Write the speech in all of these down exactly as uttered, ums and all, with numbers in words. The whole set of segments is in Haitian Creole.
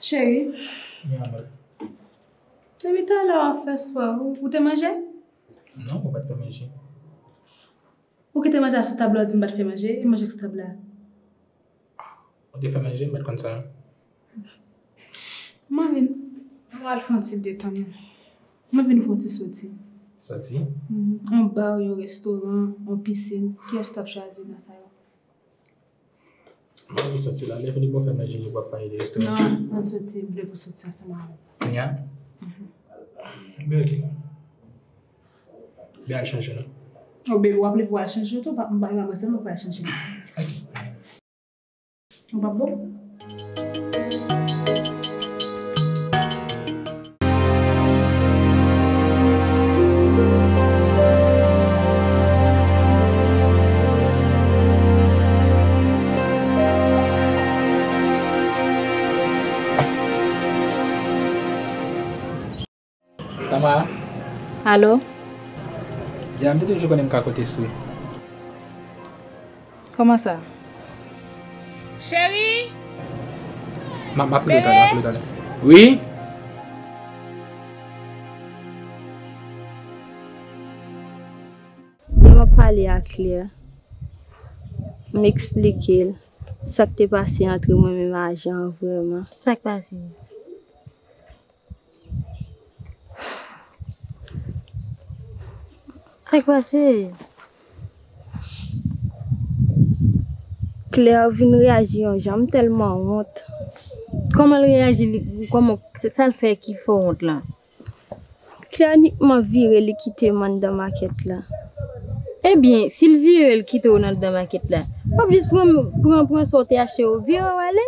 Cheri. Mi amor. Depi talè w ap fè spò, ou, ou te manje? Non, mwen pa t fè manje. Ou kite manje a sou tab la, w di m pa t fè manje, e manje k sou tab la? Ou te fè manje, m pa t konn sa. Mwen vin, mwen al fè yon ti detann. Mwen vin fè yon ti soti. Soti? Mhm. Yon ba, yon restoran, yon pisin. Kiyès w t ap chwazi nan sa yo? Mwen anvi soti la, lè fini pou fè manje, nou pral pale de restoran. Non, ann soti, m vle pou soti ansanm avè m. Kounye a? Mhm. Ben, ok. Ben, al chanje, non? Oh, baby, w ap leve pou al chanje tou, pa, m pa, m pa, sèlman pou al chanje. Ok. Ou p ap bon? Tamara? Alo? Ya, m te toujou konnen m ka konte sou ou. Kòman sa? Cheri! M ap, m ap rele talè, m ap rele talè. Wi? Lè m ap pale a Claire, m eksplike l sa k te pase ant mwen menm a Jean an vrèman. Sa k pase? Sa k pase? Claire vin reyaji yon jan, m tèlman wont. Kòman l reyaji? Li, kòman, sa, sa l fè ki fè w wont lan? Claire nikman vire, li kite m anndan makèt la. Ebyen, si l vire, l kite w nan anndan makèt la, w ap jis pran, pran, pran sa w te achte yo, vire w ale.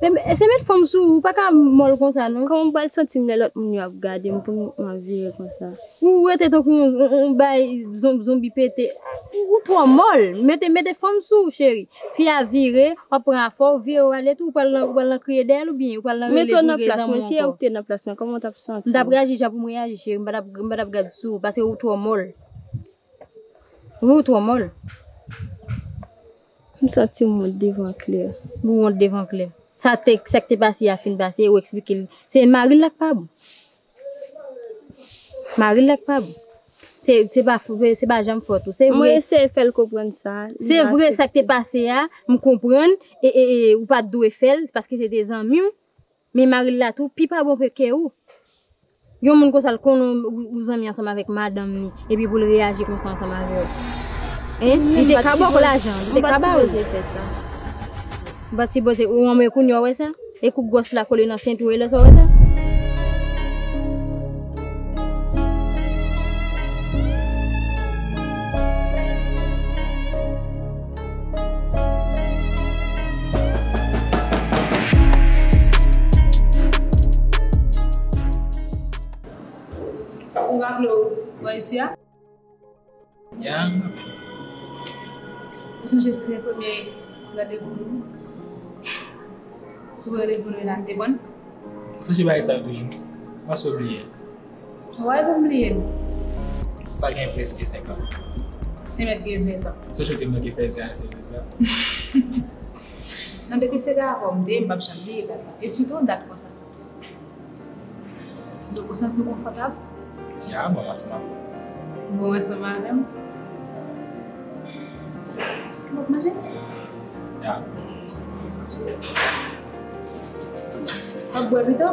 Men, se met fanm sou ou, ou pa ka mòl konsa, non. Kòman m pral santi m lè lòt moun yo ap gade m pou m, m ap vire konsa? Ou rete tankou yon, yon, yon bay zon-, zonbi pete. Ou, ou twò mòl. Mete, mete fanm sou ou, cheri. Fi a vire, w ap pran afè w, vire w ale tou, ou pral nan, ou pral nan kriye dèyè l oubyen ou pral nan rele pou vye zanmi w ankò. Mete w nan plas mwen, si ou te nan plas mwen, kòman w t ap santi w? M t ap reyaji jan pou m reyaji, cheri. M pa t ap, m pa t ap gad sou ou, paske ou twò mòl. Wi, ou twò mòl. M santi m wont devan Claire. Ou wont devan Claire. Sa te, sa k te pase a fin pase, ou eksplike l. Se mari l la k pa bon. Mari l la k pa bon. Se, se pa, se pa janm fòt ou. Se vre. Mwen eseye fè l konprann sa. Se vre sa k te pase a, m konprann, e, e, e, ou pa t dwe fè l, paske se te zanmi w. Men mari l la tou, pi pa bon ke ou. Yon moun konsa l konnen ou, ou zanmi ansanm avèk madanm li, epi pou l reyaji konsa ansanm avè w. Hein? Li te ka ba w lajan, li te ka ba w. M pa t sipoze fè sa. M pa t sipoze, ou anmwe kounye a w wè sa? E kou gwòs la kole nan senti w, e lè sa w wè sa? Ou raple w bò isi a? Ya, m raple m. Ou sonje se te premye randevou nou? Premye randevou nou la, m te konn? Ou sonje bagay sa yo toujou? Ou panse w bliye l? Why pou m bliye l? Sa gen prèske senk an. Te mèt gen ven tan. Sonje w te manke fè zè a sèvis la? Non, depi se ta avè w m te ye, m p ap janm bliye dat la. E sitou yon dat konsa. Donk, ou santi w konfòtab? Ya, bon, ansanm avè m. Bon, ansanm avè m. Ou p ap manje? Ya. W ap bwè pito?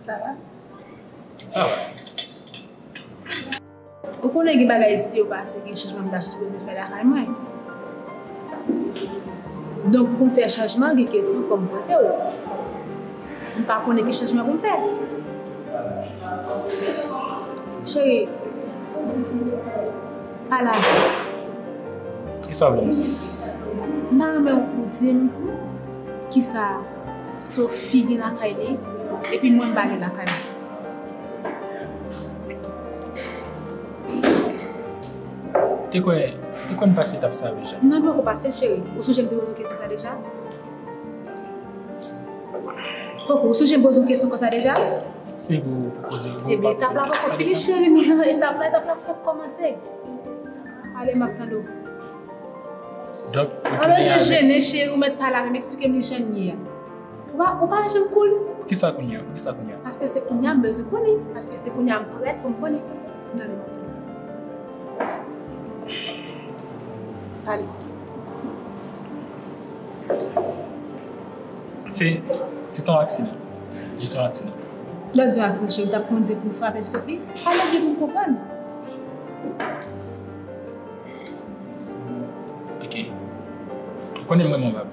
Sa va? Sa va. Ou konnen gen bagay isi yo pase, gen chanjman m ta sipoze fè lakay mwen. Donk, pou m fè chanjman, gen kesyon fò m poze w. M pa konnen ki chanjman pou m fè. Cheri, pale avè m. Kisa w vle m di? M ta renmen ou di m kisa Sophie gen lakay li, epi mwen m pa gen lakay mwen. Te kwè Ou konn pase etap sa yo deja? Non, m poko pase, cheri. Ou sonje m te poze w kesyon sa deja? Koko, ou sonje m poze w kesyon konsa deja? Se vre, ou poze, ou Ebyen, etap la poko fini, cheri, nou nan etap la, etap la fèk kòmanse. Ale, m ap tande w. Donk, ou pa bezwen jennen, cheri, ou mèt pale avè m, eksplike m li jan l ye a. Ou pa, ou pa janm koul. Poukisa kounye a? Poukisa kounye a? Paske se kounye a m bezwen konnen. Paske se kounye a m prèt pou m konnen. Nan li maten. Pale. Se, se te yon aksidan. Jis yon aksidan. Lè w di yon aksidan, cheri, w t ap kondui pou w frape Sophie? Pale byen pou m konprann. Ok. Ou konnen m renmen w, bab.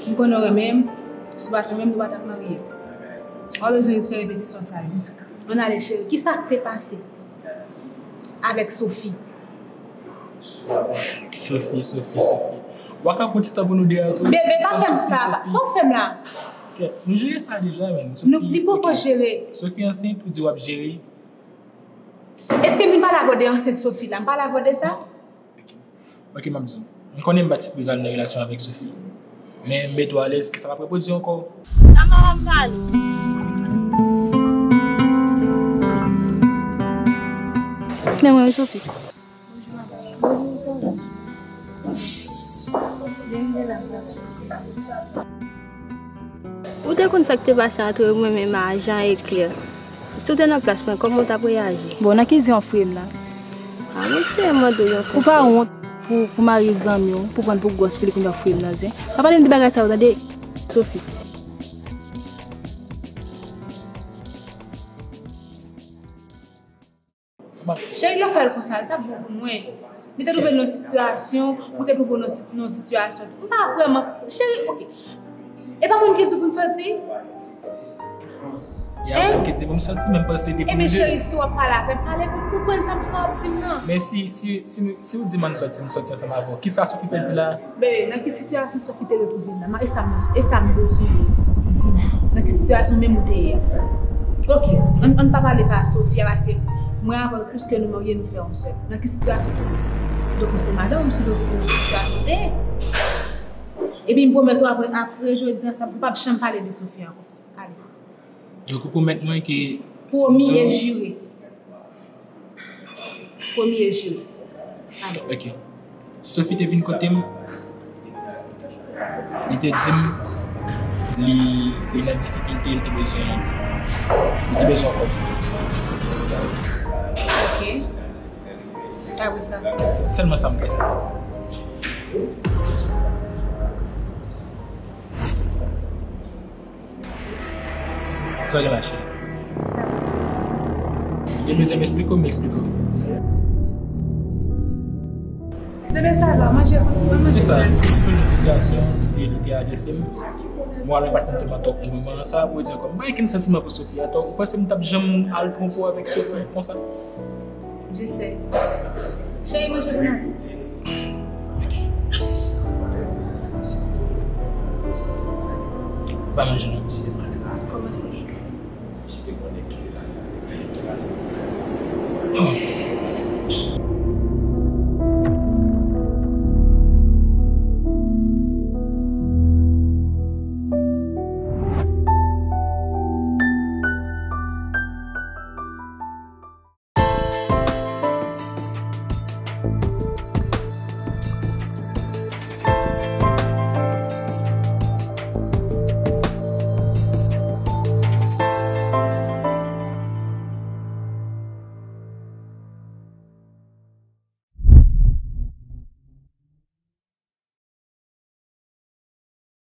M konnen w renmen m. Si w pa t renmen m, nou pa t ap marye. W pa bezwen fè repetisyon sa yo. Ann ale, cheri. Kisa k te pase avèk Sophie? Sophie, Sophie, Sophie. W a ka pran ti tan pou nou de a tou. Bebe, pa fè m sa. Sa w fè m la? Kèt, nou jere sa deja, menn. Sophie, li poko jere. Sophie ansent, ou di w ap jere. Èske m vin pale avè w de ansent Sophie la? M pale avè w de sa? Ok, m ap di w. M konnen m pa t sipoze al nan relasyon avèk Sophie. Men m mete w alèz ke sa p ap repwodui ankò. Kòman w ap pale? Men mwen, wi, Sophie. Ou te konn sa k te pase ant mwen menm a Jean e Claire. Si w te nan plas mwen, kòman w t ap reyaji? Bon, nan ki zen w ap fouye m la? A, mwen se mande w yon konsèy. Ou pa wont pou, pou mari zanmi w, pou pran pou gwòs pou li kounye w ap fouye m nan zen? Pa pale m de bagay sa yo, tande, Sophie. Cheri, lè w fè l konsa, li t ap bon pou mwen. Li te twouve l nan sitiyasyon, mwen te twouve w nan si-, nan sitiyasyon. M pa vrèman, cheri, ok. E pa mwen ki di w pou n sòti? Ya, mwen ki di pou m sòti, men m panse depi nou de. Ebyen, cheri, si w ap pale avè m, pale pou m konprann sa, sa w ap di m nan. Men si, si, si, si w di m ann sòti, m sòti ansanm avè w. Kisa Sophie pèdi la? Bebe, nan ki sitiyasyon Sophie te retwouve l la? E sa m, e sa m bezwen di m. Nan ki sitiyasyon menm ou te ye a? Ok, ann, ann pa pale pa Sophie a, paske mwen avè w, plis ke nou marye, nou fè yon sèl. Nan ki sitiyasyon w te ye? Donk, mwen se madanm, m sipoze konnen ki sitiyasyon w te ye. Epi m pwomèt ou, apre, apre jodi a, sa, m p ap janm pale de Sophie ankò. Ale. Donk, ou pwomèt mwen ke Pwomi e jire. Pwomi e jire. Ale. Ok. Sophie te vin kote m, li te di m li, li nan difikilte, li te bezwen, li te bezwen kòb. Ok. Apre sa? Sèlman sa m ka esplike. Sa gen la, cheri? Sa va. Ou te bezwen m esplike w, m esplike w. Bebe, sa va, manje, manje. Se sa, mwen, mwen nan sitiyasyon ke li te adrese m. Mwen, mwen pa t konn tèlman twòp nan moman an, sa va pwodui ankò. Mwen pa gen okenn santiman pou Sophie atò. Ou panse m t ap janm al twonpe w avèk Sophie konsa? Jeste. Cheri, manje grenade. Pa manje non. Kòmanse.